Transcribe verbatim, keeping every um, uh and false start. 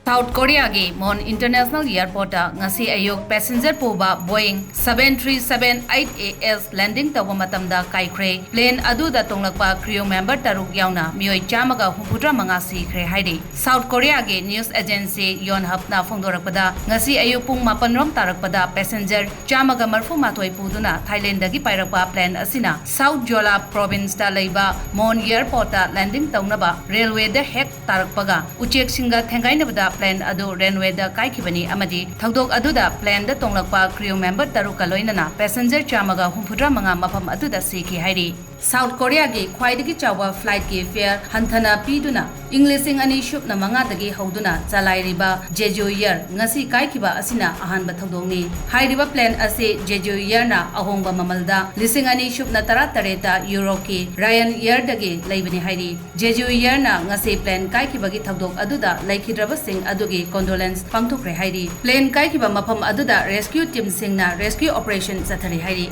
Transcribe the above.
South ꯀꯣꯔꯤꯌꯥꯒꯤ ꯃꯣꯟ international ꯑꯦꯌꯔꯄꯣꯔꯠꯇ ꯉꯁꯤ ꯑꯌꯨꯛ ꯄꯦꯁꯦꯟꯖꯔ ꯄꯨꯕ Boeing seven three seven eight A S landing ꯇꯧꯕ ꯃꯇꯝꯗ ꯀꯥꯏꯈ꯭ꯔꯦ꯫ ꯄ꯭ꯂꯦꯟ ꯑꯗꯨꯗ ꯇꯣꯡꯂꯛꯄ ꯀ꯭ꯔꯤꯌꯨ ꯃꯦꯝꯕꯔ ꯇꯔꯨꯛ ꯌꯥꯎꯅ ꯃꯤꯑꯣꯏ ꯆꯥꯝꯃꯒ ꯍꯨꯝꯐꯨꯇꯔꯥ ꯃꯉꯥ ꯁꯤꯈ꯭ꯔꯦ ꯍꯥꯏꯔꯤ꯫ ꯁꯥꯎꯠ ꯀꯣꯔꯤꯌꯥꯒꯤ ꯅ꯭ꯌꯨꯁ ꯑꯦꯖꯦꯟꯁꯤ ꯌꯣꯟꯍꯞꯅ ꯐꯣꯡꯗꯣꯔꯛꯄꯗ, ꯉꯁꯤ ꯑꯌꯨꯛ ꯄꯨꯡ ꯃꯥꯄꯟ ꯔꯣꯝ ꯇꯥꯔꯛꯄꯗ ꯄꯦꯁꯦꯟꯖꯔ ꯆꯥꯝꯃꯒ ꯃꯔꯤꯐꯨ ꯃꯥꯊꯣꯏ ꯄꯨꯗꯨꯅ ꯊꯥꯏꯂꯦꯟꯗꯒꯤ ꯄꯥꯏꯔꯛꯄ ꯄ꯭ꯂꯦꯟ ꯑꯁꯤꯅ ꯁꯥꯎꯠ ꯖꯣꯂꯥ ꯄ꯭ꯔꯣꯚꯤꯟꯁꯇ ꯂꯩꯕ ꯃꯣꯟ ꯑꯦꯌꯔꯄꯣꯔꯠꯇ ꯂꯦꯟꯗꯤꯡ ꯇꯧꯅꯕ ꯔꯦꯜꯋꯦꯗ ꯍꯦꯛ ꯇꯥꯔꯛꯄꯒ ꯎꯆꯦꯛꯁꯤꯡꯒ ꯊꯦꯡꯒꯥꯏꯅꯕꯗ ꯄ꯭ꯂꯦꯟ ꯑꯗꯨ ꯔꯟꯋꯦꯗ ꯀꯥꯏꯈꯤꯕꯅꯤ ꯑꯃꯗꯤ ꯊꯧꯗꯣꯛ ꯑꯗꯨꯗ ꯄ꯭ꯂꯦꯟꯗ ꯇꯣꯡꯂꯛꯄ ꯀ꯭ꯔꯤꯌꯨ ꯃꯦꯝꯕꯔ ꯇꯔꯨꯛꯀ ꯂꯣꯏꯅꯅ ꯄꯦꯁꯦꯟꯖꯔ ꯆꯥꯝꯃꯒ ꯍꯨꯝꯐꯨꯇꯔꯥ ꯃꯉꯥ ꯃꯐꯝ ꯑꯗꯨꯗ ꯁꯤꯈꯤ ꯍꯥꯏꯔꯤ꯫ ꯁꯥꯎꯠ ꯀꯣꯔꯤꯌꯥꯒꯤ ꯈ꯭ꯋꯥꯏꯗꯒꯤ ꯆꯥꯎꯕ ꯐ꯭ꯂꯥꯏꯠꯀꯤ ꯐꯤꯌꯔ ꯍꯟꯊꯅ ꯄꯤꯗꯨꯅ ꯏꯪ ꯂꯤꯁꯤꯡ ꯑꯅꯤ ꯁꯨꯞꯅ ꯃꯉꯥꯗꯒꯤ ꯍꯧꯗꯨꯅ ꯆꯂꯥꯏꯔꯤꯕ ꯖꯦꯖꯨ ꯑꯦꯌꯔ ꯉꯁꯤ ꯀꯥꯏꯈꯤꯕ ꯑꯁꯤꯅ ꯑꯍꯥꯟꯕ ꯊꯧꯗꯣꯛꯅꯤ꯫ ꯍꯥꯏꯔꯤꯕ ꯄ꯭ꯂꯦꯟ ꯑꯁꯤ ꯖꯦꯖꯨ ꯑꯦꯌꯔꯅ ꯑꯍꯣꯡꯕ ꯃꯃꯜꯗ ꯂꯤꯁꯤꯡ ꯑꯅꯤ ꯁꯨꯞꯅ ꯇꯔꯥ ꯇꯔꯦꯠꯇ ꯌꯨꯔꯣꯞꯀꯤ ꯔꯥꯌꯟ ꯑꯦꯌꯔꯗꯒꯤ ꯂꯩꯕꯅꯤ ꯍꯥꯏꯔꯤ꯫ ꯖꯦꯖꯨ ꯑꯦꯌꯔꯅ ꯉꯁꯤ ꯄ꯭ꯂꯦꯟ ꯀꯥꯏꯈꯤꯕꯒꯤ ꯊꯧꯗꯣꯛ ꯑꯗꯨꯗ ꯂꯩꯈꯤꯗ꯭ꯔꯕꯁꯤꯡ ꯑꯗꯨꯒꯤ ꯀꯣꯟꯗꯣꯂꯦꯟꯁ ꯄꯥꯡꯊꯣꯛꯈ꯭ꯔꯦ ꯍꯥꯏꯔꯤ꯫ ꯄ꯭ꯂꯦꯟ ꯀꯥꯏꯈꯤꯕ ꯃꯐꯝ ꯑꯗꯨꯗ ꯔꯦꯁꯀ꯭ꯌꯨ ꯇꯤꯝꯁꯤꯡꯅ ꯔꯦꯁꯀ꯭ꯌꯨ ꯑꯣꯄꯔꯦꯁꯟ ꯆꯠꯊꯔꯤ ꯍꯥꯏꯔꯤ꯫